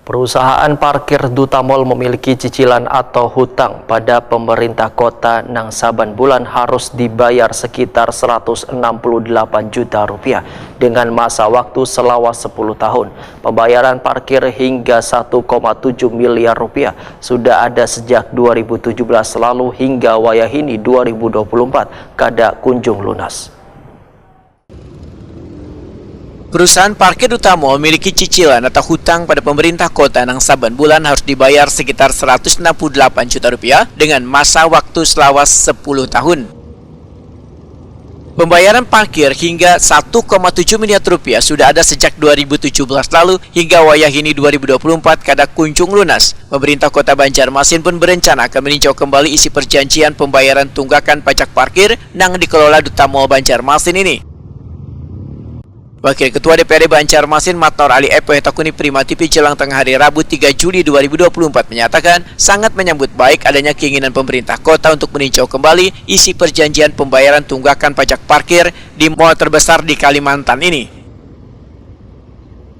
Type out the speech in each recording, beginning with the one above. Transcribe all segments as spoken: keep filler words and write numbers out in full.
Perusahaan parkir Duta Mall memiliki cicilan atau hutang pada pemerintah kota nang saban bulan harus dibayar sekitar seratus enam puluh delapan juta rupiah dengan masa waktu selawas sepuluh tahun. Pembayaran parkir hingga satu koma tujuh miliar rupiah sudah ada sejak dua ribu tujuh belas lalu hingga wayahini dua ribu dua puluh empat kada kunjung lunas. Perusahaan parkir Duta Mall memiliki cicilan atau hutang pada pemerintah kota nang saban bulan harus dibayar sekitar seratus enam puluh delapan juta rupiah dengan masa waktu selawas sepuluh tahun. Pembayaran parkir hingga satu koma tujuh miliar rupiah sudah ada sejak dua ribu tujuh belas lalu hingga wayahini dua ribu dua puluh empat kada kunjung lunas. Pemerintah Kota Banjarmasin pun berencana akan meninjau kembali isi perjanjian pembayaran tunggakan pajak parkir nang dikelola Duta Mall Banjarmasin ini. Wakil Ketua D P R D Banjarmasin Matnor Ali Epoh takuni Prima T V jelang tengah hari Rabu tiga Juli dua ribu dua puluh empat menyatakan sangat menyambut baik adanya keinginan pemerintah kota untuk meninjau kembali isi perjanjian pembayaran tunggakan pajak parkir di mall terbesar di Kalimantan ini.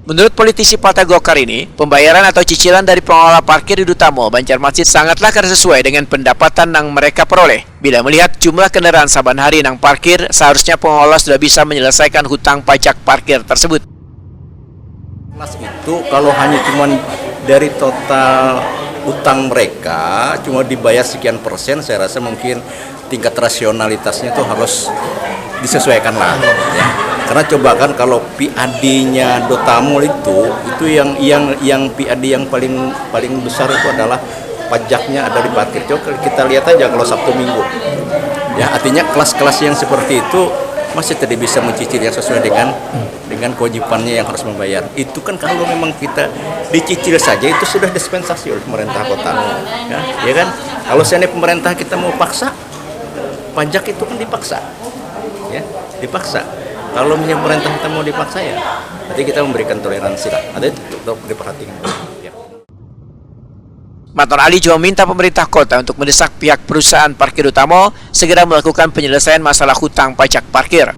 Menurut politisi Partai Golkar ini, pembayaran atau cicilan dari pengelola parkir di Duta Mall Banjarmasin sangatlah kada sesuai dengan pendapatan nang mereka peroleh. Bila melihat jumlah kendaraan saban hari nang parkir, seharusnya pengelola sudah bisa menyelesaikan hutang pajak parkir tersebut. Kelas itu kalau hanya cuma dari total utang mereka cuma dibayar sekian persen, saya rasa mungkin tingkat rasionalitasnya tuh harus disesuaikan lah, ya. Karena coba kan kalau P A D-nya Duta Mall itu, itu yang yang yang P A D yang paling paling besar itu adalah pajaknya ada di parkir. Coba kita lihat aja kalau Sabtu Minggu. Ya, artinya kelas-kelas yang seperti itu masih tidak bisa mencicil yang sesuai dengan dengan kewajibannya yang harus membayar. Itu kan kalau memang kita dicicil saja itu sudah dispensasi oleh pemerintah kota. Ya, ya kan? Kalau seandainya pemerintah kita mau paksa, pajak itu kan dipaksa. Ya, dipaksa. Kalau misalnya pemerintah kita mau dipaksa ya, berarti kita memberikan toleransi lah. Ada itu diperhatikan. Ya. Matnor Ali juga meminta pemerintah kota untuk mendesak pihak perusahaan parkir Duta Mall segera melakukan penyelesaian masalah hutang pajak parkir.